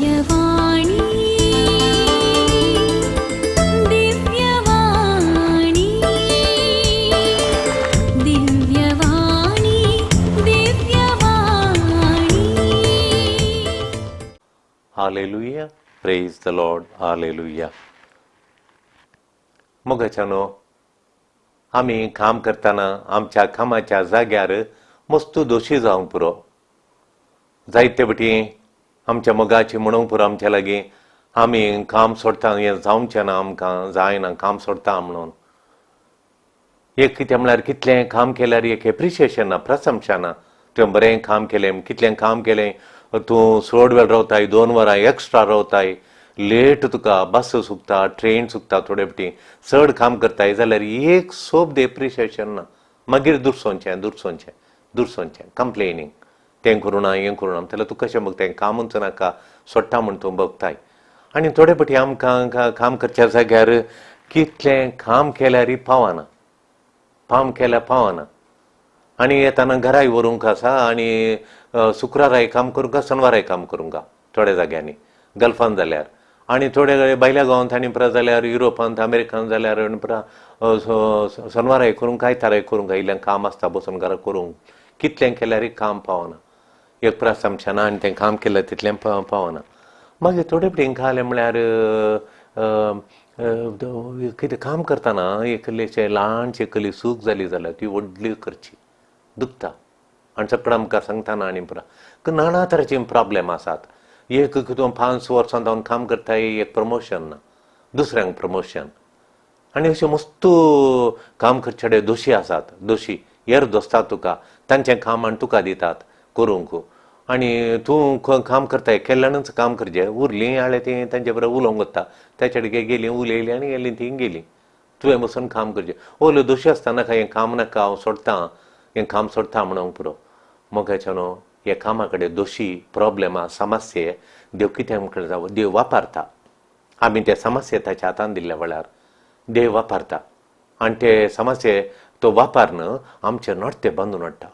Divyavani, Divyavani, Divyavani, Divyavani. Hallelujah. Praise the Lord. Hallelujah. मोगाच्यानो, आमी काम करतना आमच्या कामाच्या जाग्यार मस्त दोशी जावंक पुरो. जायते फावटी आमच्या मोगाची म्हणूंक पुरो आमच्या लागीं, आमी काम सोडटा, हें जावचें ना, आमकां जायना, काम सोडटा म्हणून. एक कितें म्हळ्यार कितलें काम केल्यार एक एप्रिशिएशन ना, प्रशंसा ना. तुवें बरें काम केलें, कितलें काम केलें, तूं चड वेळ रावताय, 2 वरां एक्स्ट्रा रावताय, लेट तुका बस चुकता, ट्रेन चुकता, थोडे फावटी चड काम करताय जाल्यार एक शब्द एप्रिशिएशन ना. मागीर दुरसोनचें, दुरसोनचें, दुरसोनचें, कंप्लेनिंग, तें करूं ना, हें करूं ना. जाल्यार तूं कशें बघताय? कामूच नाका, सोडटा म्हूण तूं बघताय. आनी थोडे फावटी आमकां काम करच्या जाग्यार कितलें काम केल्यारय पावना, काम केल्यार पावना आनी येताना घराय व्हरूंक आसा आनी शुक्राराय काम करूंक, शनवाराय काम करूंक थोड्या जाग्यांनी गल्फान जाल्यार आनी थोडे भायल्या गांवांत आनी पुरा जाल्यार युरोपांत, अमेरिकान जाल्यार आनी पुरा शनवाराय करूंक, आयताराय करूंक आयिल्ल्यान काम आसता बसून घरा करूंक. कितलें केल्यारय काम पावना, एक प्रास ना आनी तें काम केलें तितलें पावना. मागीर थोडे फावटी घालें म्हळ्यार कितें काम करतना एकलेचें ल्हानशी एकली चूक जाली जाल्यार ती व्हडली करची, दुखता आनी सगळें आमकां सांगतना आनी पुरा नाना तरेचे प्रॉब्लेम आसात. एक तूं 5 वर्सां जावन काम करताय, एक प्रमोशन ना, दुसऱ्यांक प्रमोशन आनी अशें मस्त काम करचे दोशी आसात. दोशी हेर दोसतात तुका, तांचें काम आनी तुका दितात करूंक आनी तूं काम करताय, केल्ल्यानूच काम करचें. उरलीं जाल्यार तीं तांचे बरोबर उलोवंक वता, ताचे कडेन गेलीं, उलयलीं आनी गेलीं, तीं गेलीं. तुवें बसून काम करचें. ओल्यो दोशी आसता, नाका हें काम, नाका, हांव सोडटा, हें काम सोडटा म्हणूंक पुरो. मोगाच्यानो, हे कामा कडेन दोशी, प्रॉब्लेमां, समस्ये देव कितें म्हणटा, देव वापरता. आमी ते समस्ये ताच्या हातान दिल्ल्या वेळार देव वापरता आनी ते समस्ये तो वापरन आमचे नडते बांदून हाडटा.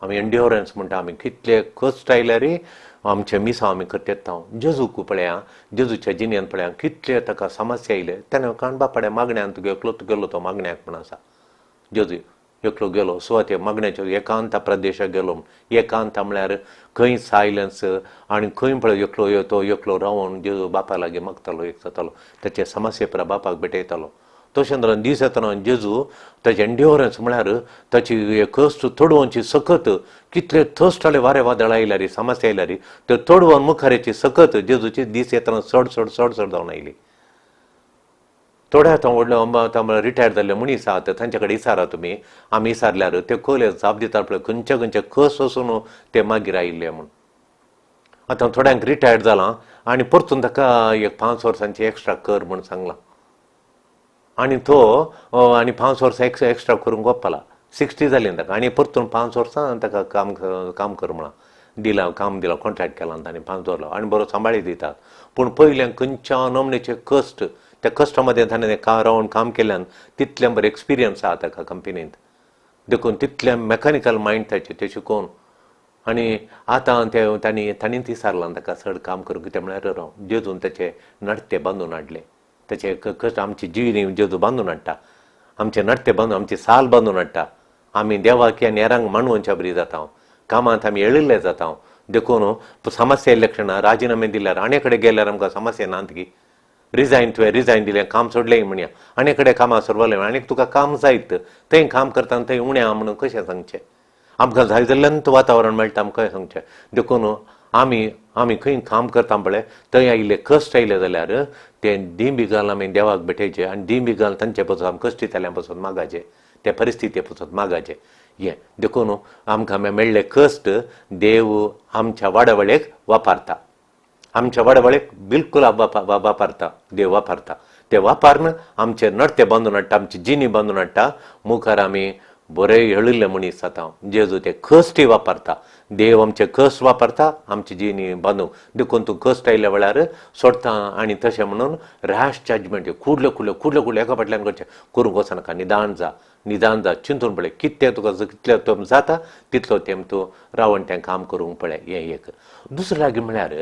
आमी एंड्योरन्स म्हणटा. आमी कितले कश्ट आयल्यारय आमचें मिसांव आमी करता. जेजूक पळया, जेजूच्या जिणेंत पळया, कितले ताका समस्या आयले. तेन्ना काण बापाड्या मागण्यान तुगे एकलो गेलो तो मागण्याक म्हण आसा. जेजू एकलो गेलो सुवाते मागण्याच्या एकांत प्रदेशाक गेलो. एकांत म्हळ्यार खंय सायलन्स आनी खंय पळय एकलो तो एकलो रावन जेजू बापा लागीं मागतालो, एक जातालो, ताचे समस्ये परा बापाक भेटयतालो. तशें जाल्यार दीस येतना जेजू ताचे एंड्योरन्स म्हळ्यार ताची कश्ट तडोवची सकत, कितले कश्ट आले, वारे वादळ आयल्यार, समस्या आयल्यार त्यो तडोवन मुखाराची सकत जेजूची दीस येतना चड चड चड चड जावन आयली. थोडे आतां व्हडले आतां रिटायर जाल्ले मनीस आहात, तांचे कडेन विचारा तुमी. आमी विचारल्यार ते कोले जाप दितात पळय, खंयचे खंयचे कस वचून ते मागीर आयिल्ले म्हूण. आतां थोड्यांक रिटायर्ड जालां आनी परतून ताका एक 5 वर्सांची एक्स्ट्रा कर म्हूण सांगलां आनी तो आनी 5 वर्सां एक्स्ट्रा करूंक वचपाला. 60 जाली ताका आनी परतून 5 वर्सां ताका काम काम कर म्हळां, दिलां, काम दिलां, कॉन्ट्रॅक्ट केलां तांणी 5 वर्सां आनी बरो सांबाळी दितात. पूण पयलें खंयच्या नमनेचे कश्ट, त्या कश्टा मदें ताणें रावन काम केल्यान तितलें बरें एक्सपिरियन्स आहा ताका कंपनींत. देखून तितलें मॅकॅनिकल मायंड ताचें तें शिकोवन आनी आतां ते तांणी तांणी विचारलां ताका चड काम करूंक. कितें म्हळ्यार राव जेजून ताचे नडते बांदून हाडले. ताचे कश्ट आमची जिणी जेजू बांदून हाडटा, आमचे नडते बांदून, आमची साल बांदून हाडटा. आमी देवाक आनी हेरांक मानवच्या बरी जाता, कामांत आमी येळिल्ले जाता. देखून समस्या आयिल्ल्या क्षणा राजिनामे दिल्यार आनी कडेन गेल्यार आमकां समस्या नात की रिजायन, तुवें रिजायन दिलें, काम सोडलें म्हणया, आनी कडेन कामां सोडवलें आनी तुका काम जायत थंय काम करतना थंय उणें आहा म्हणून कशें सांगचें? आमकां जाय जाल्ल्यान वातावरण मेळटा आमकां सांगचें. देखून आमी आमी खंय काम करता पळय, थंय आयिल्ले कश्ट आयले जाल्यार ते दिंबी घालून आमी देवाक भेटयचे आनी दिंबी घालून तांचे पासून आमी कश्टी जाल्या पासून मागाचे, ते परिस्थिती पासून मागाचे हें. देखून आमकां मेळ्ळे कश्ट देव आमच्या वाडावळेक वापरता, आमच्या वाडावळेक बिलकुल वापरता, देव वापरता. ते वापरून आमचे नडते बांदून हाडटा, आमची जिणी बांदून हाडटा. मुखार आमी बरें हेळिल्ले मनीस जाता. जेजू ते कश्टी वापरता, देव आमचे कश्ट वापरता आमची जिणी बांदूंक. देखून तूं कश्ट आयल्या वेळार सोडटा आनी तशें म्हणून रॅश जजमेंट कुडल्यो कुडल्यो कुडल्यो कुडल्यो एका फाटल्यान करचें करूंक वचनाका. निदान जा, निदान जा, चिंतून पळय कितें तुका कितलें तेंप जाता तितलो तेंप तूं रावन तें काम करूंक पळय. हें एक. दुसरें लागीं म्हळ्यार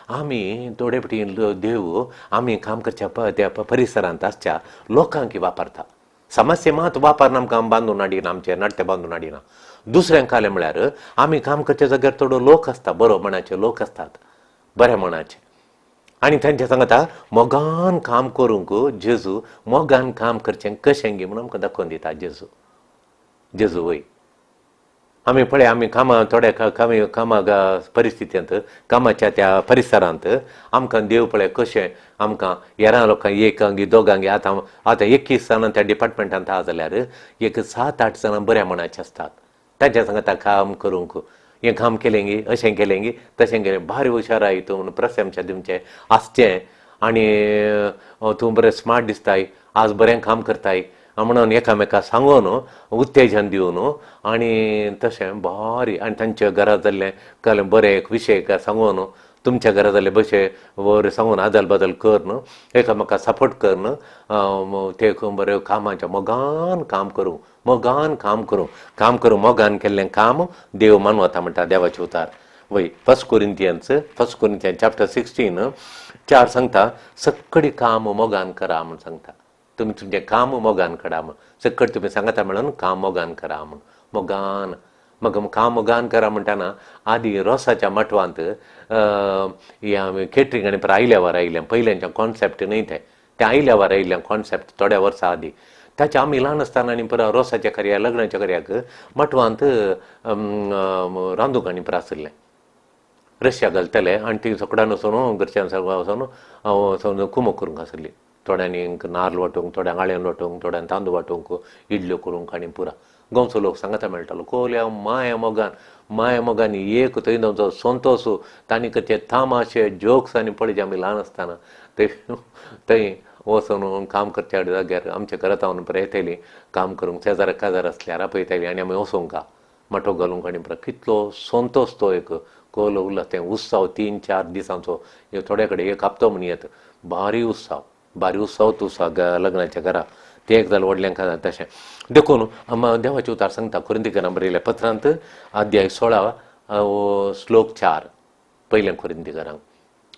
आमी थोडे फावटी देव आमी काम करच्या त्या परिसरांत आसच्या लोकांक वापरता. समस्या मात वापरना, आमकां बांदून हाडिना, आमचें नाट्य बांदून हाडिना. दुसरें कालें म्हळ्यार आमी काम करच्या जाग्यार थोडो लोक आसता, बरो मनाचे लोक आसतात, बऱ्या मनाचे, आनी तांच्या सांगता मोगान काम करूंक जेजू मोगान काम करचें कशें गी म्हणून आमकां दाखोवन दिता जेजू. जेजू वय आमी पळय आमी कामां थोड्या कामी कामा परिस्थितींत कामाच्या त्या परिसरांत आमकां देव पळय कशें आमकां हेरां लोकांक एकांगी दोगांगी आतां आतां 21 जाणां त्या डिपार्टमेंटांत आसा जाल्यार एक 7-8 जाणां बऱ्या मनाचे आसतात. तांच्या सांगता काम करूंक हें काम केलें गी, अशें केलें गी, तशें केलें, भारी हुशार I तूं म्हणून प्रशंसा दिवचें आसचें आनी तूं बरें स्मार्ट दिसताय, आज बरें काम करताय म्हणून एकामेका सांगून उत्तेजन दिवन आनी तशें भारी. आनी तांच्या घरा जाल्लें काल बरें एक विशय सांगून तुमच्या घरा जाल्ले बशे बरें सांगून आदल बदल करून एकामेका सपोर्ट करून ते बरें कामाच्या मोगान काम करूं, मोगान काम करूं, काम करूं, मोगान केल्लें काम देव मानवता म्हणटा देवाचे उतार. वय फर्स्ट कोरिंथियन्स चॅप्टर 16:4 सांगता सगळी काम मोगान करा म्हूण सांगता. तुमी तुमचें काम मोगान करा म्हूण सकट तुमी सांगता म्हणून काम मोगान करा म्हूण मोगान मग काम मोगान करा म्हणटाना आदी रोसाच्या माटवांत आमी केटरींग आनी आयल्यावर आयिल्लें पयल्यांचें कॉन्सेप्ट न्हय तें, तें आयल्यावर आयिल्लें कॉन्सेप्ट थोड्या वर्सां आदीं. ताच्या आमी ल्हान आसतना आनी परत रोसाच्या कार्या लग्नाच्या कार्याक माटवांत रांदूंक आनी परत आशिल्लें रश्या घालतले आनी ती सगळ्यान वचून घरच्यान सगळ्यां वचून कुमक करूंक आसली. थोड्यांनी नार्ल वांटूंक, थोड्यांक आळ्यान वांटूंक, थोड्यांक तांदूळ वांटूंक, इडल्यो करूंक आनी पुरा गांवचो लोक सांगता मेळटालो. कोल्या माया मोगान माया मोगान एक थंय तांचो संतोश तांणी करचे तामाशे जोक्स आनी पळय आमी ल्हान आसतना थंय थंय वचून काम करच्या जाग्यार आमच्या घरांत हांव परत येताली काम करूंक शेजारा काजार आसल्यार आपयताली आनी आमी वचूंक माटो घालूंक आनी परत कितलो संतोश तो एक कोलो उरला तें उत्सव 3-4 दिसांचो थोड्या कडेन एक हप्तो म्हण येता भारी उत्सव, भारी उत्सव तूं लग्नाच्या घरा तें एक जालें व्हडल्यांक तशें. देखून देवाचें उतार सांगता कोरिंथीकरां बरयल्या पत्रांत अध्याय 16 श्लोक 4 पयलें कोरिंथीकरांक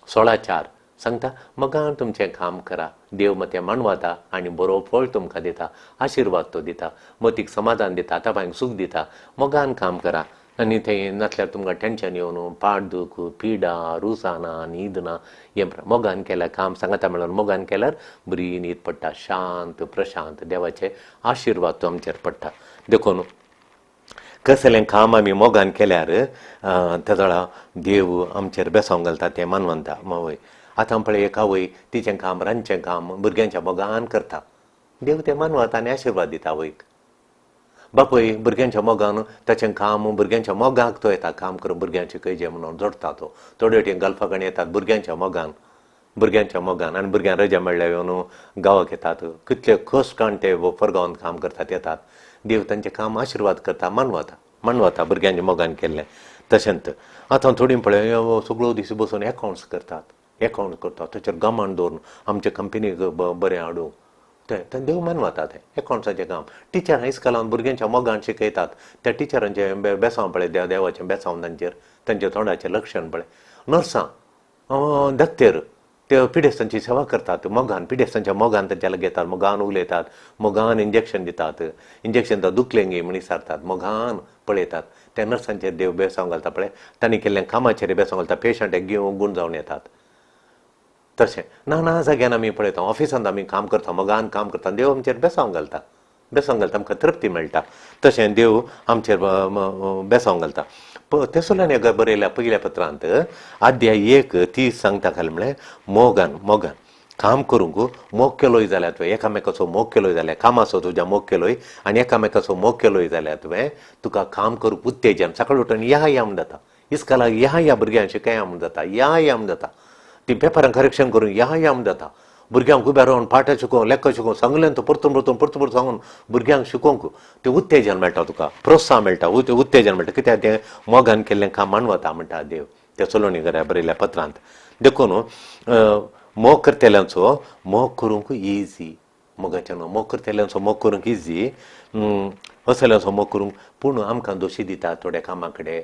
16:4 सांगता मोगान तुमचें काम करा, देव मतें मानवता आनी बरो फळ तुमकां दिता, आशिर्वाद तो दिता, मतीक समाधान दिता, तापांक सूख दिता. मोगान काम करा आनी थंय नासल्यार तुमकां टेंशन येवन पाट दूख, पिडा, रुसाना, न्हीद ना, हें मोगान केल्यार काम सांगता म्हणल्यार मोगान केल्यार बरी न्हीद पडटा, शांत प्रशांत देवाचे आशिर्वाद तो आमचेर पडटा. देखून कसलें काम आमी मोगान केल्यार तेदोळा देव आमचेर बेसांव घालता तें मानवता. वय आतां पळय एक आवय तिचें काम रांदचें काम भुरग्यांच्या मोगान करता, देव तें मानवता आनी आशिर्वाद दिता आवयक. बापूय भुरग्यांच्या मोगान ताचें काम भुरग्यांच्या मोगाक तो येता काम करून भुरग्यांचे कैजे म्हणून जोडटा तो. थोडे वटेन गल्फा येतात भुरग्यांच्या मोगान, भुरग्यांच्या मोगान आनी भुरग्यांक रजा मेळ्ळ्या येवन गांवाक येतात, कितले कश्ट काडून ते परगांवांत काम करतात येतात. देव तांचें काम आशिर्वाद करता, मानवता, मानवता भुरग्यांच्या मोगान केल्लें. तशेंच आतां थोडीं पळय सगळो दीस बसून एकावंट्स करतात, एकावंट करतात ताचेर गमान दवरून आमच्या कंपनीक बरें हाडूंक तें देव मानवता तें एकावंट्साचें काम. टिचरां इस्कॉलान भुरग्यांच्या मोगान शिकयतात, त्या टिचरांचें बेसांव पळय, देवाचें बेसांव तांचेर, तांच्या तोंडाचें लक्षण पळय. नर्सां, दत्तेर ते पिडेस्तांची सेवा करतात मोगान, पिडेस्तांच्या मोगान तांच्या लागीं येतात, मोगान उलयतात, मोगान इंजेक्शन दितात, इंजेक्शन दुखलें गी म्हण विचारतात, मोगान पळयतात. त्या नर्सांचेर देव बेसांव घालता पळय, तांणी केल्ल्या कामाचेर बेसांव घालता, पेशंटाक घेवन गूण जावन येतात. तशें ना ना जाग्यान आमी पळयता, ऑफिसांत आमी काम करता, मोगान काम करता, देव आमचेर बेसांव घालता, बेसांव घालता, आमकां तृप्ती मेळटा. तशें देव आमचेर बेसांव घालता. तेसोल्यान बरयल्या पयल्या पत्रांत अध्याय 1:30 सांगता खाली म्हळ्यार मोगान मोगान काम करूंक मोग केलोय जाल्यार तुवें एकामेकाचो मोग केलोय जाल्यार कामाचो तुज्या मोग केलोय आनी एकामेकाचो मोग केलोय जाल्यार तुवें तुका काम करूंक उत्तेजन. सकाळी उठून या या म्हण जाता, इस्कॉलाक या या भुरग्यांक शिकया म्हण जाता, या या म्हण जाता, ती पेपरां करेक्शन करून या या म्हण जाता. भुरग्यांक उबे रावन पाठां शिकोवंक, लेखा शिकोवंक सांगलें तो परतून परतून परतून परतून सांगून भुरग्यांक शिकोवंक तें उत्तेजन मेळटा, तुका प्रोत्साहन मेळटा, उत्तेजन मेळटा. कित्याक तें मोगान केल्लें काम मानवता म्हणटा देव त्या चलोवणी घरा बरयल्या पत्रांत. देखून मोग करतल्यांचो मोग करूंक इजी, मोगाच्यान मोग करतल्यांचो मोग करूंक इजी, असल्यांचो मोग करूंक. पूण आमकां दोशी दितात थोड्या कामां कडेन,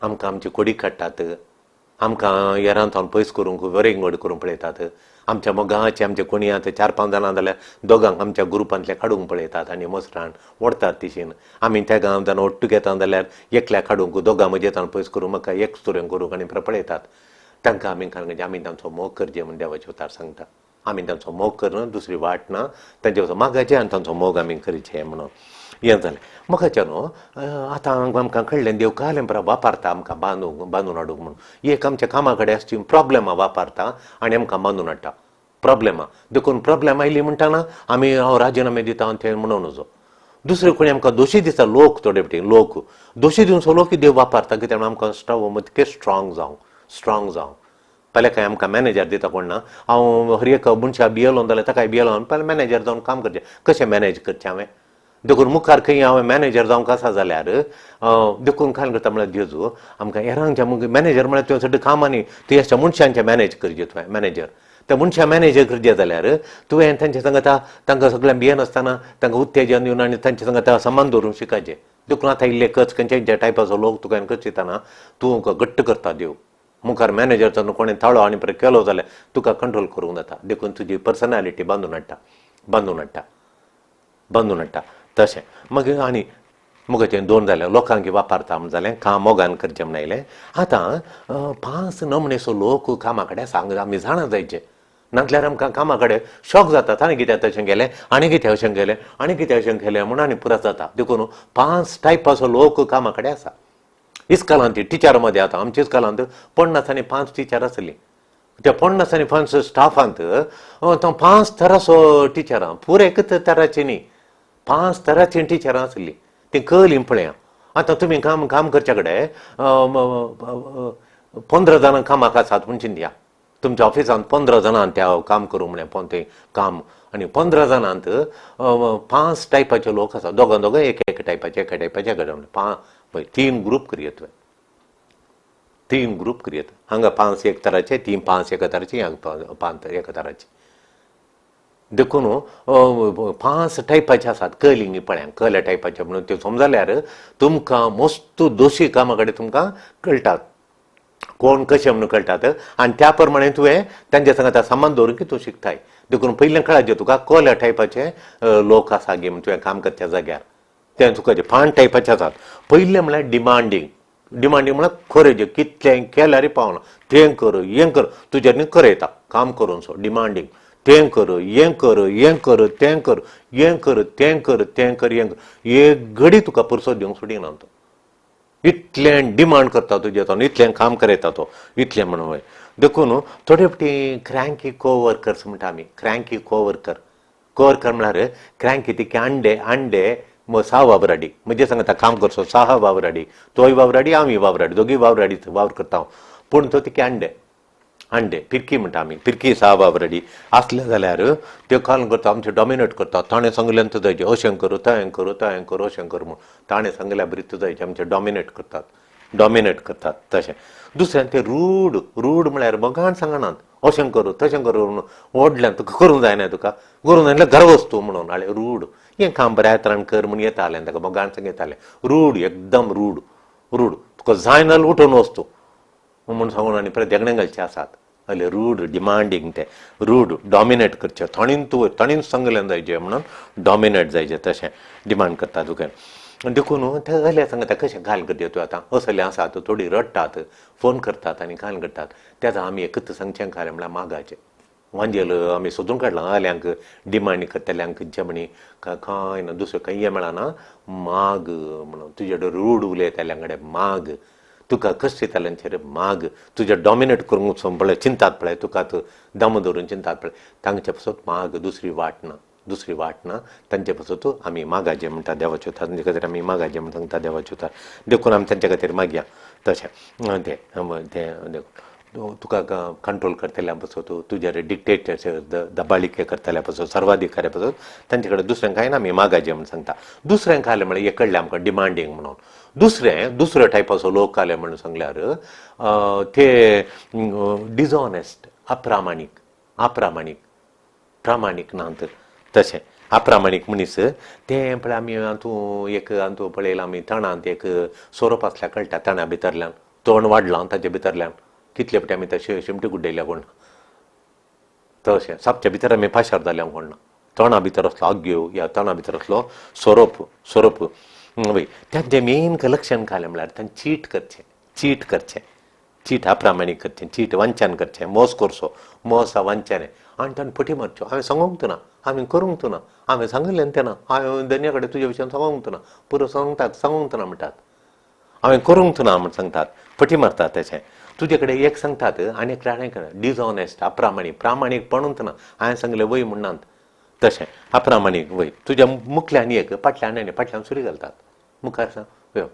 आमकां आमची कोडी काडटात, आमकां येरांत पयस करूंक वरेंगड करूंक पळयतात. आमच्या मोगाचे आमच्या कोणी आतां 4-5 जाणां जाल्यार दोगांक आमच्या ग्रुपांतले काडूंक पळयतात आनी मसरान ओडटात तिशीन. आमी त्या गांव जाणां ओट्टू घेता जाल्यार एकल्या काडूंक, दोगां म्हजे पयस करूंक, म्हाका एक सुरें करूंक आनी पळयतात. तांकां आमी कारण आमी तांचो मोग करचे म्हूण देवाचे उतार सांगता. आमी तांचो मोग करना, दुसरी वाट ना, तांचे मागाचे आनी तांचो मोग आमी करचे म्हणून हें जालें. मोगाचें न्हू आतां आमकां कळ्ळें देव कालें बरो वापरता आमकां बांदूंक, बांदून हाडूंक म्हणून. एक आमच्या कामा कडेन आसची प्रॉब्लेमां वापरता आनी आमकां बांदून हाडटा प्रॉब्लेमां. देखून प्रॉब्लेम आयली म्हणटना आमी हांव राजिनामे दिता तें म्हणून नजो. दुसरे कोणी आमकां दोशी दिता, लोक थोडे फावटी लोक दोशी दिवन सो लोक देव वापरता कित्याक आमकां स्ट्रॉंग स्ट्रॉंग जावं, स्ट्रॉंग जावं. पयलें कांय आमकां मॅनेजर दिता कोण ना, हांव हर एक मनशा भियेलो जाल्यार ताकाय भियेलो, पयलें मॅनेजर जावन काम करचें, कशें मॅनेज करचें हांवें. देखून मुखार खंय हांवें मॅनेजर जावंक आसा जाल्यार देखून कांय करता म्हळ्यार जेजू आमकां हेरांच्या मॅनेजर म्हळ्यार तुवें सगळें कामांनी तुवें अशा मनशांचें मॅनेज करचें. तुवें मॅनेजर त्या मनशां मॅनेजर करचें जाल्यार तुवें तांच्या सांगता तांकां सगळ्यांक भियेनासतना तांकां उत्तेजन दिवन आनी तांच्या सांगता समान दवरूंक शिकायचें. देखून आतां इल्ले कच खंयच्या खंयच्या टायपाचो लोक तुका कच दितना तूं घट्ट करता देव. मुखार मॅनेजर जावन कोणें ताळो आनी परत केलो जाल्यार तुका कंट्रोल करूंक जाता. देखून तुजी पर्सनॅलिटी बांदून हाडटा, बांदून हाडटा, बांदून हाडटा तशें. मागीर आनी मुखाचें दोन जालें लोकांक वापरता म्हण जालें, काम मोगान करचें म्हण आयलें. आतां 5 नमनेचो लोक कामा कडेन सांग आमी जाणा जायचे, नासल्यार आमकां कामा कडेन शॉक जाता. ताणें कित्याक तशें केलें, आनी कित्याक अशें केलें, आनी कित्याक अशें केलें म्हूण आनी पुरो जाता. देखून 5 टायपाचो लोक कामा कडेन आसा. इस्कॉलांत टिचर मदें आतां आमच्या इस्कॉलांत 50 आनी 5 टिचर आसली. त्या 50 आनी 5 स्टाफांत 5 तराचो टिचरां, पुरो एकच तराची न्ही, 5 तराची टिचरां आसली. ती कळ्ळी पळया. आतां तुमी काम काम करच्या कडेन 15 जाणां कामाक आसात म्हूण चिंतया. तुमच्या ऑफिसांत 15 जाणां त्या काम करूं म्हळें तें काम, आनी 15 जाणांत 5 टायपाचे लोक आसात. दोगां दोगां एक एक टायपाचे, एका टायपाचे एका टायपाचे 3 ग्रूप करयत, 3 ग्रूप करयत. हांगा 5 एक तराचे, 3 5 एका तराचे, हांगा 5 एका तराचे. देखून 5 टायपाचे आसात. कलिंग पळया कल्या टायपाचे म्हणून त्यो समजल्यार तुमकां मस्त दोशी कामा कडेन तुमकां कळटात, कोण कशें म्हणून कळटात. आनी त्या प्रमाणे तुवें तांच्या सांगाता सामान दवरून की तूं शिकताय. देखून पयलें कळाचें तुका कोल्या टायपाचे लोक आसा गे म्हण तुवें काम करच्या जाग्यार तें तुका जे 5 टायपाचे आसात. पयलें म्हळ्यार डिमांडींग. डिमांडींग म्हळ्यार खरें जें कितलें केल्यार पावना, तें कर हें कर, तुज्यानी न्ही करयता काम करून सो डिमांडींग, तें कर हें कर हें कर तें कर हें कर तें कर तें कर हें कर, एक घडी तुका पुरसो दिवंक सोडिना तो. इतलें डिमांड करता तुजें तो, इतलें काम करयता तो, इतलें म्हणून. देखून थोडे फावटी क्रँकी कोवर्कर्स म्हणटा आमी. क्रँकी कोवर्कर, कोवर्कर म्हळ्यार क्रँकी ती अंडे अंडे सहा वावराडी म्हणजे सांगता काम करचो सहा वावराडी, तोय वावराडी आमी वावराडी, दोगीय वावराडी वावर करता हांव, पूण तो तिके अंडे अंडे पिरकी म्हणटा आमी. पिरकी सहा वावराडी आसले जाल्यार त्यो काम करता, आमचे डॉमिनेट करता. ताणें सांगलें तूं जायचें अशें करूं तशें करूं तशें करूं अशें कर म्हूण ताणें सांगल्या बरी तूं जायचें, आमचें डॉमिनेट करतात, डॉमिनेट करतात तशें. दुसरें ते रूड. रूड म्हळ्यार मोगान सांगनात अशें करूं तशें करूं म्हणून, व्हडल्यान तुका करूंक जायना, तुका करूंक जायना घर वस्तू म्हणून हाडलें रूड. हें काम बऱ्या तरान कर म्हूण येतालें ताका मोगान सांगतालें. रूड एकदम रूड रूड, तुका जायना जाल्यार उठून वच तूं म्हूण सांगून आनी परत देगणे घालचे आसात. हय रूड डिमांडींग, ते रूड डॉमिनेट करचें, ताणीन तूं ताणीन सांगलें जायचें म्हणून डॉमिनेट जायचें तशें डिमांड करता तुका. देखून ते असले सांगता कशें घाल करता तूं आतां असले आसात थोडी रडटात, फोन करतात आनी घाल करतात. तेन्ना आमी एकच सांगचें खालें म्हळ्यार मागाचें वांजेल आमी सोदून काडलां. आल्यांक डिमांड करतल्यांक खंयच्या म्हणी कांय ना दुसरें खंय मेळना, माग म्हणून तुजे कडेन रूड उलयतल्यां कडेन माग, तुका कश्ट दितल्यांचेर माग, तुजे डॉमिनेट करूंक पळय चिंतात पळय, तुका दम दवरून चिंतात पळय, तांचे पासत माग, दुसरी वाट ना, दुसरी वाट ना. तांचे पासत आमी मागाचें म्हणटा देवाच्यो तांचे खातीर आमी मागाचें म्हण सांगता देवाच्यो उतार. देखून आमी तांचे खातीर मागया तशें तें तें देखून. तुका कंट्रोल करतल्या पासत, तुजेर डिक्टेटरचे दबाळिके करतल्या पासत, सर्वाधिकाऱ्या पासत, तांचे कडेन दुसऱ्यांक कांय ना आमी मागाचे म्हूण सांगता. दुसऱ्यांक आयलें म्हळ्यार हे कडले आमकां डिमांडींग म्हणून दुसरें दुसरो टायपाचो लोक आले म्हणून सांगल्यार ते डिसऑनेस्ट, अप्रामाणीक, अप्रामाणीक, प्रामाणीक ना तर तशें अप्रामाणीक मनीस. तें पळय आमी हातूं एक हातूं पळयलां आमी, तणांत एक सोरोप आसल्यार कळटा, तणा भितरल्यान तण वाडलां, ताचे भितरल्यान कितले फावटी आमी तशें शिमटी गुड्डयल्या कोण, तशें सापच्या भितर आमी पाशार जाल्या कोण ना. तणा भितर आसलो आग्यो या तणा भितर आसलो सोरोप, सोरोप वय. तांचें मेन लक्षण कालें म्हळ्यार तांणी चीट करचें, चीट करचें, चीट अप्रामाणीक करचें, चीट वंचन करचें, मोस करचो, मोसा वंचन आनी ताणें फटी मारच्यो. हांवें सांगूंक ना, हांवें करूंक ना, हांवें सांगिल्लें तेन्ना, हांवें धन्या कडेन तुजे विशयान सांगूंक ना, पुरो सांगतात, सांगूंक ना म्हणटात, हांवें करूंक ना म्हण सांगतात, फटी मारतात. तशें तुजे कडेन एक सांगतात आनी एक कडेन डिसऑनेस्ट, अप्रामाणीक, प्रामाणीकपणूच ना. हांवें सांगलें वय म्हणनात, तशें अप्रामाणीक वय. तुज्या मुखल्यान एक, फाटल्यान आनी फाटल्यान सुरी घालतात, मुखार सांग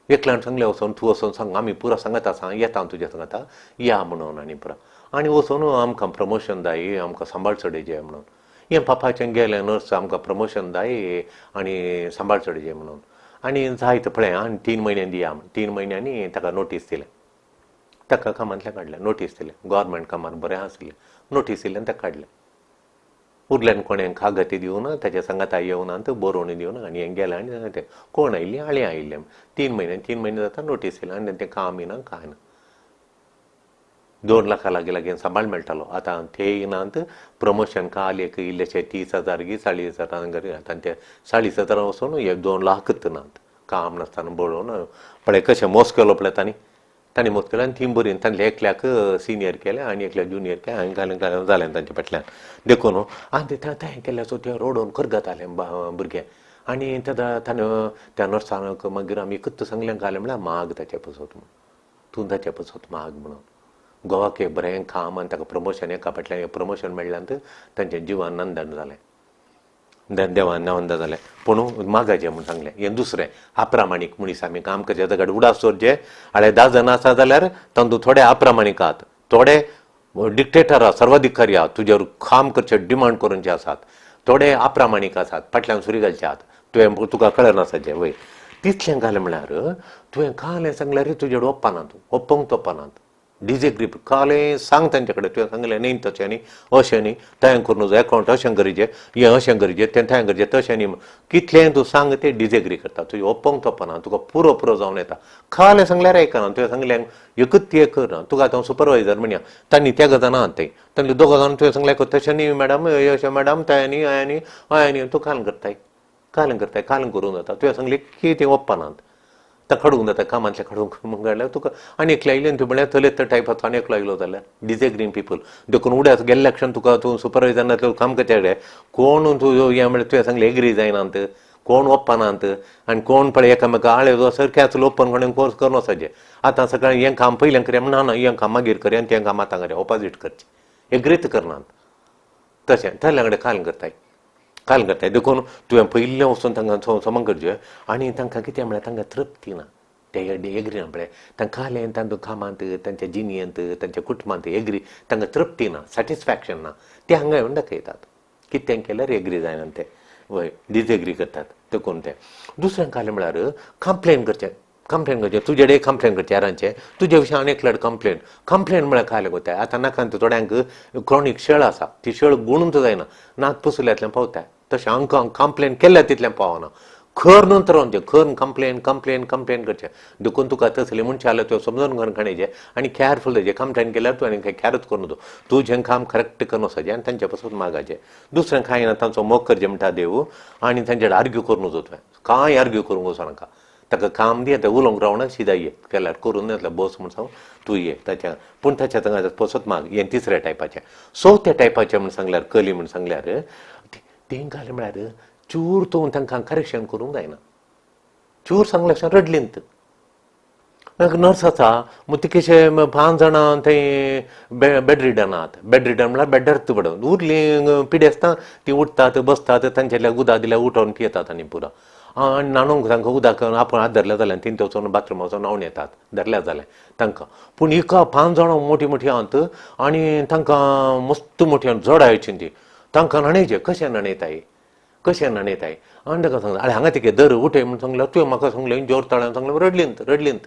एकल्यान सांगलें वचोन तूं वचोन सांग, आमी पुरो सांगत आसा, येता तुज्या सांगता या म्हणून, आनी पुरो आनी वचोन आमकां प्रमोशन जाय, आमकां सांबाळ चडयचे म्हणून. हें पापाचें गेलें नर्स, आमकां प्रमोशन जाय आनी सांबाळ चडयचे म्हणून, आनी जाय तर पळय आनी 3 म्हयन्यांनी दिया. 3 म्हयन्यांनी ताका नोटीस दिलें, ताका कामांतल्यान काडलें, नोटीस दिलें. गोवोरमेंट कामार बरें आसलें, नोटीस दिलें आनी ताका काडलें. उरल्यान कोणें कागती दिवना, ताच्या सांगाता येवना, बरोवन दिवना, आनी हें गेलें आनी तें कोण आयिल्लीं आळीं आयिल्लें. 3 म्हयने, 3 म्हयने जाता नोटीस दिलें आनी तें काम येना कांय ना. 2 लाखां लागीं लागीं सांबाळ मेळटालो, आतां ते येनात. प्रमोशन काल एक इल्लेशे 30,000 गी 40,000, आतां ते 40,000 वचून एक 2 लाखच नात. काम नासतना बरोवन पळय कशें मोस केलो पळय तांणी, तांणी मोस केलो आनी ती बरी तांतले एकल्याक सिनियर केलें आनी एकल्याक ज्युनियर केलें आनी घालें घालें जालें तांच्या फाटल्यान. देखून आनी तें केल्यार सो तें रोडोन करगतालें भुरगें. आनी तेदा ताणें त्या नर्सांक मागीर आमी एकच सांगलें घालें म्हळ्यार माग ताचे पसत म्हूण, तूं ताचे पसत माग म्हणून. गोवाक एक बरें काम आनी ताका प्रमोशन एका फाटल्यान एक प्रमोशन मेळ्ळ्यान तांचें जिवान नंदन जालें, देवान नंदन जालें. पूण मागाचें म्हूण सांगलें. हें दुसरें अप्रामाणीक मनीस आमी काम करचें ताका उडास दवरचें. हाळे 10 जाणां आसा जाल्यार तातूंत थोडे अप्रामाणीक आहात, थोडे डिक्टेटर आहात, सर्वाधिकारी आहात, तुजेर काम करचें डिमांड करून आसात, थोडे अप्रामाणीक आसात, फाटल्यान सुरी घालचे आहात, तुवें तुका कळनासाचें वय. तितलें घालें म्हळ्यार तुवें कालें सांगल्यार तुजेर ओप्पाना, तूं ओप्पोंक तोप्पानात, डिसएग्री कालें सांग तांचे कडेन, तुवें सांगलें न्ही तशें न्ही अशें न्ही, तयार करून एकावंट अशें करचें, हें अशें करचें, तें तयार करचें, तशें न्ही, कितलें तूं सांग ते डिसएग्री करता, तुजें ओप्पोंक तोप्पाना, तुका पुरो पुरो जावन येता. कालें सांगल्यार आयकना, तुवें सांगलें एकूच एक करना. तुका आतां सुपरवायजर म्हणया, तांणी त्या जाणां आहात थंय, तांणी दोगां जाणां तुवें सांगलें तशें न्ही मॅडम, अशें मॅडम, तें न्ही हय न्ही हय न्ही, तूं काल करताय, काल करताय, काल करूंक जाता. तुवें सांगलें की तें ओप्पानात, तां काडूंक जाता कामांतलें काडूंक काडल्यार तुका आनी एकलो आयलें न्ही, म्हळ्यार थंय टायपाचो आनी एकलो आयलो जाल्यार डिसएग्रींग पिपल. देखून उड्याच गेल्ल्या क्षण तुका तूं सुपरवायजर नासल्यार काम करचें कोण तूं हें म्हळ्यार तुवें सांगलें एग्री जायनात, कोण ओप्पानात आनी कोण पळय एकामेका आळे सारकें ओपन कोणें कोर्स करून वचपाचें. आतां सकाळीं हें काम पयलें करया म्हणून, ना हें काम मागीर करया आनी तें काम आतां करया, ऑपोजीट करचें, एग्रीच करनात. तशें थंयल्या कडेन काल करताय, काल करताय. देखून तुवें पयलें वचून तांकां समज करचें. आनी तांकां कितें म्हळ्यार तांकां तृप्ती ना, ते एग्री ना पळय तांकां कालें तांकां कामांत, तांच्या जिणेंत, तांच्या कुटुंबांत एग्री तांकां तृप्ती ना, सॅटिस्फॅक्शन ना, ते हांगा येवन दाखयतात. कितें केल्यार एग्री जायना ते वय, डिसएग्री करतात. देखून ते दुसरें कालें म्हळ्यार कंप्लेन करचें, कंप्लेन करचें, तुजे कडेन कंप्लेन करचें हेरांचें, तुजे विशीं आनी एकल्याड कंप्लेन. कंप्लेन म्हळ्यार कालें कोताय. आतां नाका थोड्यांक क्रॉनीक शेळ आसा, ती शेळ गुणूच जायना, नाक पुसल्यांतल्यान पावताय, तशें हांकां कंप्लेन केल्यार तितलें पावना, खर नंतर रावचें, खर कंप्लेन कंप्लेन कंप्लेन करचें. देखून तुका तसलें मनशां जाल्यार तुवें समजून घेवन काडचें आनी कॅरफूल जायचें. कंप्लेन केल्यार तूं आनी कॅरच करून तूं जें काम करेक्ट करून वचपाचें आनी तांचे पासून मागाचें. दुसरें कांय ना, तांचो मोग करचें म्हणटा देव आनी तांचे आर्ग्यू करून वचो, तुवें कांय आर्ग्यू करूंक वचनाका, ताका काम दी, आतां उलोवंक रावना, सिदा ये केल्यार करून येतलें बस म्हूण सांग तूं ये ताच्या, पूण ताच्या तांगा पसत माग. हें तिसऱ्या टायपाचें. चवथ्या टायपाचें म्हूण सांगल्यार कली म्हूण सांगल्यार तें घालें म्हळ्यार चूर तूं तांकां करेक्शन करूंक जायना, चूर सांगल्यार रडलींत. नर्स आसा तिकेशे 5 जाणां थंय बेड रिडन आहात, बेड रिडन म्हळ्यार बेडार पडून उरलीं पिडेस्तां, तीं उठतात बसतात, तांच्या उदक दिल्यार उठोवन पियेतात आनी पुरो. आनी न्हाणोवंक तांकां उदक आपूण हात धरले जाल्यार तीं वचून बाथरूम वचून न्हांवन येतात धरल्या जाल्यार तांकां. पूण एका 5 जाणां मोटी मोटी आहात आनी तांकां मस्त मोटी जडायची ती तांकां न्हाणयचें. कशें न्हाणयताय कशें न्हाणयताय आनी ताका सांगलें आरे हांगा तिके दर उठय म्हूण सांगलें. तुवें म्हाका सांगलें जोर ताळ्यान सांगलें रडलींत रडलींत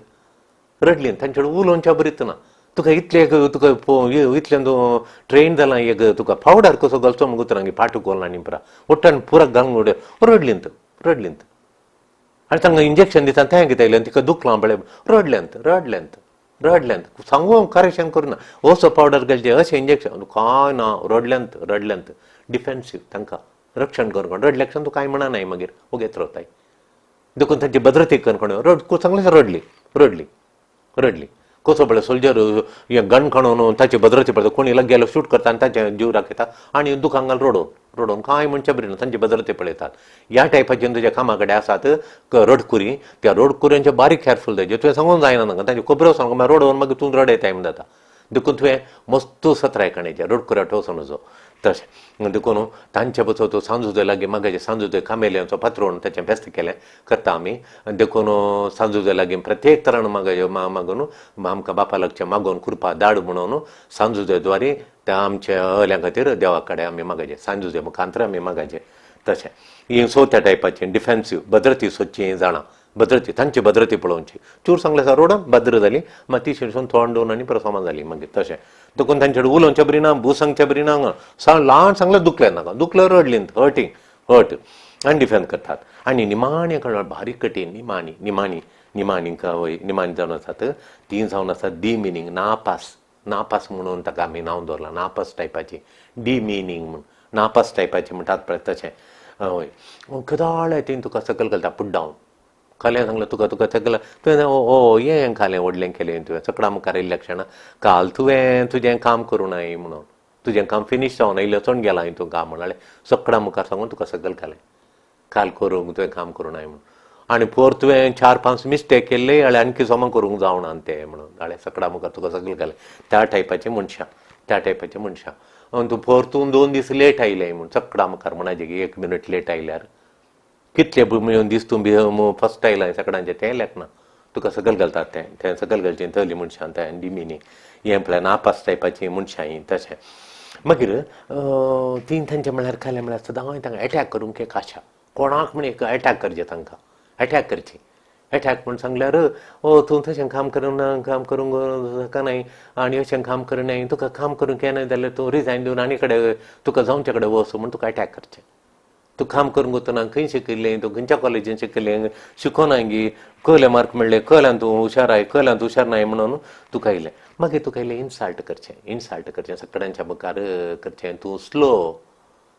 रडलींत तांचे कडेन उलोवच्या बरीत ना. तुका इतलें एक तुका इतलें तूं ट्रेन जालां एक तुका पावडर कसो घालचो म्हूण उतरांगी पाट कोल आनी पुरा ओट्टान पुराक घालून उडय रडलींत रडलींत. आनी तांकां इंजेक्शन दिता तें कितें आयलें तिका दुखलां पळय रडल्यांत रडल्यांत रडल्यांत. सांगू करेक्शन करुना असो पावडर घालचें अशें इंजेक्शन कांय ना रडल्यांत रडल्यांत. डिफेन्सीव तांकां रक्षण करूंक रडल्या तूं कांय म्हणनाय मागीर ओगेत रावताय. देखून तांची भद्रती करून रड सांगलें रडली रडली रडली. कसो पळय सोल्जर हे गन काडून ताची भद्रती पळयता कोणी लागीं गेलो शूट करता आनी ताचे जीव राखयता आनी दुकान घाल रडोवन रडोवन कांय म्हणचे बरी ना तांची भद्रती पळयतात. ह्या टायपाचे तुज्या कामा कडेन आसात रडकुरी त्या रडकुऱ्यांचे बारीक केअरफूल जाय. तुवें सांगूंक जायना तांकां तांच्यो खबरो सांगूंक मागीर रडोवन मागीर तूं रडयताय म्हण जाता. देखून तुवें मस्त सत्राय काडचे रडकुऱ्या ठोसन वचो तशें. देखून तांचे पचो तो सांजुदय लागीं मागाचे सांजुदय कामेल्यांचो पात्रोण ताचें फेस्त केलें करता आमी. देखून सांजुदय लागीं प्रत्येक तरान मागाचे मागून आमकां बापा लागचें मागून कृपा धाड म्हणून सांजुदय द्वारे त्या आमच्या अल्या खातीर देवा कडेन आमी मागाचे सांजुदय मुखांतर आमी मागाचे तशें. ही चवथ्या टायपाची डिफेन्सीव भद्रती सोदची जाणां भद्रती तांची भद्रती पळोवची. चूर सांगलें आसा रोडन भद्र जाली मागीर ती शिरसून तोंड दोन आनी परत जाली मागीर तशें. देखून तांचे कडेन उलोवचें बरी ना भू सांगचें बरी ना ल्हान सांगलें दुखलें नाका दुखलें रडलीं हर्टींग हर्ट आनी डिफेंड करतात. आनी निमाणें कळ्ळें बारीक कठीण निमाणी निमाणी निमाणी निमाणी जावन आसात ती जावन आसात डिमिनींग नापास नापास म्हणून ताका आमी नांव दवरलां नापास टायपाची डिमिनींग म्हूण नापास टायपाची म्हणटात पळय तशें. हय कदाळ ती तुका सकयल घालता पुट डावन काल्यां सांगलें तुका तुका सगळें तुवें ओ हें खालें व्हडलें केलें तुवें सगळ्या मुखार येयल्ल्या क्षणा काल तुवें तुजें काम करूं नाय म्हणून तुजें काम फिनीश जावन इल्लें चोण गेलां हांवें तूं काम म्हणलें सगळ्या मुखार सांगून तुका सगळें घालें काल करूंक तुवें काम करूं नाय म्हणून. आनी पोर तुवें 4-5 मिस्टेक केल्ले जाल्यार आणखी सोमा करूंक जावना तें म्हणून जाल्यार सगळ्या मुखार तुका सगळें घालें. त्या टायपाचें मनशां त्या टायपाचें मनशां तूं परतून 2 दीस लेट आयलें म्हूण सगळ्या मुखार म्हणाचें की 1 मिनट लेट आयल्यार कितले मेळून दीस तूं बी फर्स्ट आयलां सगळ्यांचें तें लेखना तुका सकयल घालतात तें तें सकयल घालचें तली मनशां तें डिमिनी हें पळय नापास टायपाचीं मनशां हीं तशें. मागीर तीं तांचें म्हळ्यार खालें म्हळ्यार सदांय तांकां एटॅक करूंक एक आशा कोणाक म्हण एक एटॅक करचें तांकां एटॅक करची एटॅक म्हूण सांगल्यार ओ तूं तशें काम करूंक ना काम करूंक शकनाय आनी अशें काम करनाय तुका काम करूंक येना जाल्यार तूं रिजायन दिवन आनी कडेन तुका जावचे कडेन वच म्हूण तुका एटॅक करचें. तूं काम करूंक वतना खंय शिकिल्लें तूं खंयच्या कॉलेजीन शिकिल्लें शिकोना गी कहले मार्क मेळ्ळे कहल्यान तूं हुशार I कहल्यान तूं हुशार नाय म्हणून तुका येयलें. मागीर तुका इल्लें इन्सल्ट करचें इन्सल्ट करचें सगळ्यांच्या मुखार करचें तूं स्लो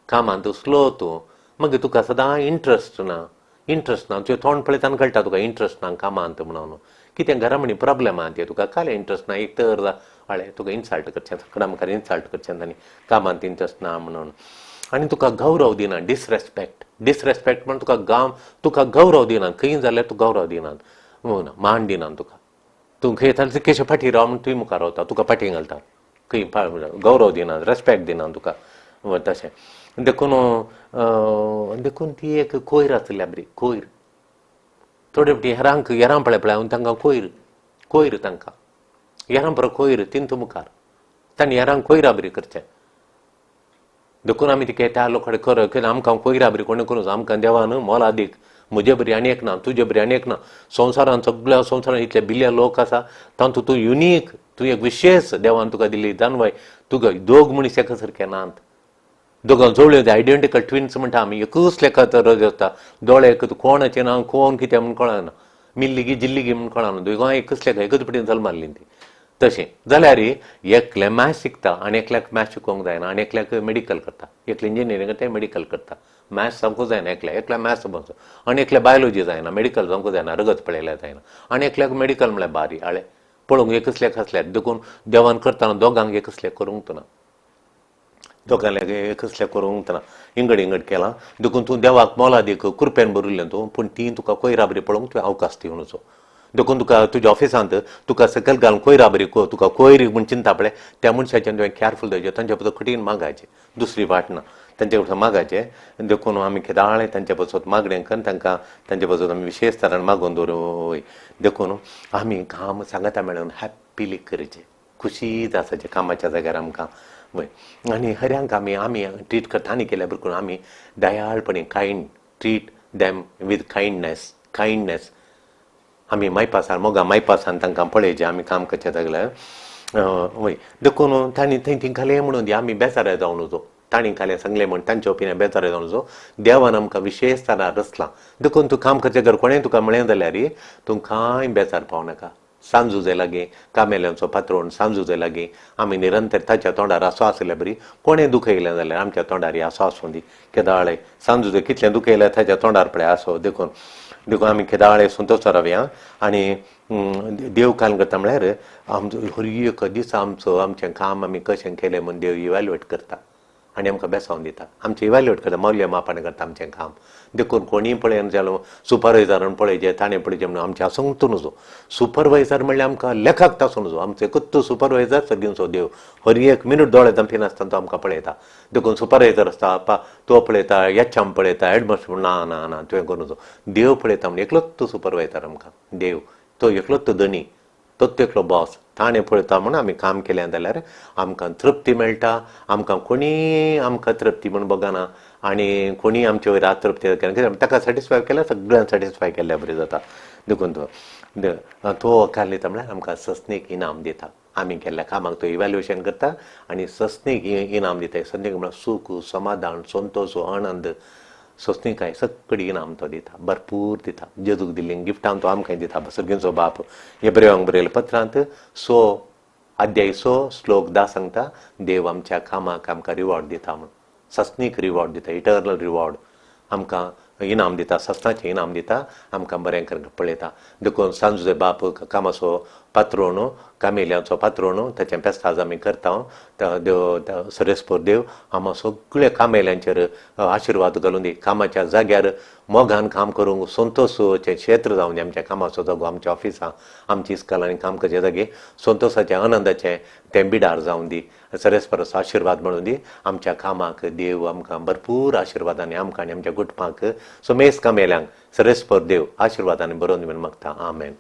कामान तूं स्लो तूं मागीर तुका सदां इंट्रस्ट ना इंट्रस्ट ना तुजें तोंड पळयताना कळटा तुका इंट्रस्ट ना कामांत म्हणून कितें घरा म्हणी प्रॉब्लेम आहा ते तुका कांय इंट्रस्ट ना एक तर हळें तुका इन्सल्ट करचें सगळ्या मुखार इन्सल्ट करचें आनी कामांत इंट्रस्ट ना म्हणून. आनी तुका गौरव दिना डिसरेस्पेक्ट डिसरेस्पेक्ट म्हण तुका गांव तुका गौरव दिना खंय जाल्यार तुका गौरव दिनात मान दिना तुका तूं खंय जाल्यार केशे फाटीं राव म्हण तुवें मुखार रावता तुका फाटीं घालता खंय गौरव दिना रेस्पेक्ट दिना तुका तशें. देखून देखून ती एक कोयर आसल्या बरी कोयर थोडे फावटी हेरांक हेरां पळय पळय तांकां कोयर कोयर तांकां हेरां बरो कोयर तिंत मुखार तांणी हेरांक कोयरा बरी करचें. देखून आमी तिके त्या लोकां कडेन कर आमकां कोयरा बरी कोणें करूं आमकां देवान मोलादीक म्हजे बरी आनी एक ना तुजे बरी आनी एक ना संवसारान सगळ्या संवसारान इतले बिल्ले लोक आसा तातूंत तूं युनीक तूं एक विशेश देवान तुका दिल्ली जानवाय तुका दोग मनीस एका सारके नात दोगां जोडले आयडेंटिकल ट्विन्स म्हणटा आमी एकूच लेखा तर आसता दोळे एक कोणाचें ना कोण कितें म्हूण कळना मिल्ली जिल्ली म्हूण कळना दोगांय एकूच लेखा एकूच पटीन जल्माल्ली ती तशें जाल्यार एकलें मॅथ्स शिकता आनी एकल्याक मॅथ्स शिकोवंक जायना आनी एकल्याक मेडिकल करता एकलें इंजिनियरींग करता मेडिकल करता मॅथ्स सामको जायना एकल्या एकल्या मॅथ्स समजो आनी एकल्या बायोलॉजी जायना मेडिकल सामको जायना रगत पळयल्यार जायना आनी एकल्याक मेडिकल म्हळ्यार बारी आळे पळोवंक एकच लेख आसल्यार देखून देवान करतना दोगांक एकच लेख करूंक ना दोगांक एकच लेख करूंक ना इंगड इंगड केलां देखून तूं देवाक मोलादीक कृपेन भरिल्लें तूं पूण ती तुका कोयरा बरी पळोवंक तुवें अवकाश दिवचो. देखून तुका तुज्या ऑफिसांत तुका सकयल घालून कोयरा बरी तुका कोयर म्हूण चिंता पळय त्या मनशाचें तुवें केअरफूल जावचें तांच्या बद्दल कठीण मागायचें दुसरी वाट ना. तांचे कडसून मागाचें. देखून आमी केदाळे तांचे पासत मागणें करून तांकां तांचे पासत आमी विशेश तरान मागून दवरूं. देखून आमी काम सांगाता मेळून हॅप्पिली करचें, खुशी आसाचें कामाच्या जाग्यार आमकां वय. आनी हऱ्यांक आमी आमी ट्रीट करता आनी केल्या बरोबर आमी दयाळपणी kind treat them with kindness kindness आमी मायपासान मोगा मायपासान तांकां पळयचें आमी काम करचें जाल्यार वय. देखून तांणी थंय थंय घालें म्हणून दी आमी बेजाराय जावन वचो, तांणी घालें सांगलें म्हण तांचे ओपिनियन बेजाराय जावन वचो. देवान आमकां विशेश तरा रचलां. देखून तूं काम करचें घर कोणें तुका म्हळें जाल्यार तूं कांय बेजार पावनाका. नाका. सांजुजे लागीं कामेल्यांचो पात्रोण सांजुजे लागीं आमी निरंतर ताच्या तोंडार आसो आसल्या बरी कोणें दुखयलें जाल्यार आमच्या तोंडार आसो आसूं दी. केदाळे सांजुजे कितलें दुखयलें ताच्या तोंडार पळय आसो. देखून देखून आमी केदाळे संतोश रावया. आनी देव काम करता म्हळ्यार आमचो हर एक दिसा आमचो आमचें काम आमी कशें केलें म्हूण देव इव्हाल्युएट करता आनी आमकां बेसावन दिता. आमचें इव्हाल्युएट करता, मौल्यमापन करता आमचें काम. देखून कोणीय पळयन जालो सुपरवायजरान पळयचें ताणें पळयचें म्हणून आमचें आसूंक नजो. सुपरवायजर म्हणल्यार आमकां लेखक आसूं नजो. आमचो एकूच सुपरवायजर सगळ्यांचो देव. हर एक मिनट दोळे धांपिनासतना तो आमकां पळयता. देखून सुपरवायजर आसता तो पळयता, एच एम पळयता, हेडमास्टर ना ना ना तुवें करूं नजो. देव पळयता म्हण एकलोच तो सुपरवायजर आमकां देव, तो एकलोच तो धनी, तोच एकलो बॉस. ताणें पळयता म्हूण आमी काम केलें जाल्यार आमकां तृप्ती मेळटा. आमकां कोणीय आमकां तृप्ती म्हूण बगना आनी कोणीय आमचे वयर अतृप्ती कित्याक ताका सॅटिस्फाय केल्यार सगळ्यांक सॅटिस्फाय केल्ल्या बरी जाता. देखून तो तो वकाल दिता म्हळ्यार आमकां सस्नीक इनाम दिता. आमी केल्ल्या कामाक तो इव्हाल्युएशन करता आनी सस्नीक इनाम दिता. सस्नीक म्हळ्यार सूख, समाधान, संतोश, आनंद, सोंसणीकाय सगळी इनाम तो दिता, भरपूर दिता. जेजूक दिल्ली गिफ्टां तो आमकां दिता. सर्गींचो बाप एब्रेवांक बरयल्या पत्रांत 6 अध्याय 6 श्लोक 10 सांगता देव आमच्या कामाक आमकां रिवॉर्ड दिता म्हूण. सस्नीक रिवॉर्ड दिता, इटर्नल रिवॉर्ड आमकां इनाम दिता, सस्नाचें इनाम दिता, आमकां बरें करून पळयता. देखून सांजुजे बाप कामाचो पात्रोण, कामेल्यांचो पात्रोण, ताचें पेस्ताज आमी करता. देव सरेस्पर देव आमकां सगळ्या कामेल्यांचेर आशिर्वाद घालून दी. कामाच्या जाग्यार मोगान काम करूंक संतोशाचें क्षेत्र जावन दी. आमच्या कामाचो जागो, आमच्या ऑफिसां, आमची इस्कॉलांनी काम करचे जागे संतोशाचें आनंदाचें तें बिडार जावन दी. सरेस्पराचो आशिर्वाद म्हणून दी. आमच्या कामाक देव आमकां भरपूर आशिर्वादांनी आमकां आनी आमच्या कुटुंबाक समेस्त कामेल्यांक सरेस्पर देव आशिर्वादांनी बरोवन दी म्हूण मागता. आमेन.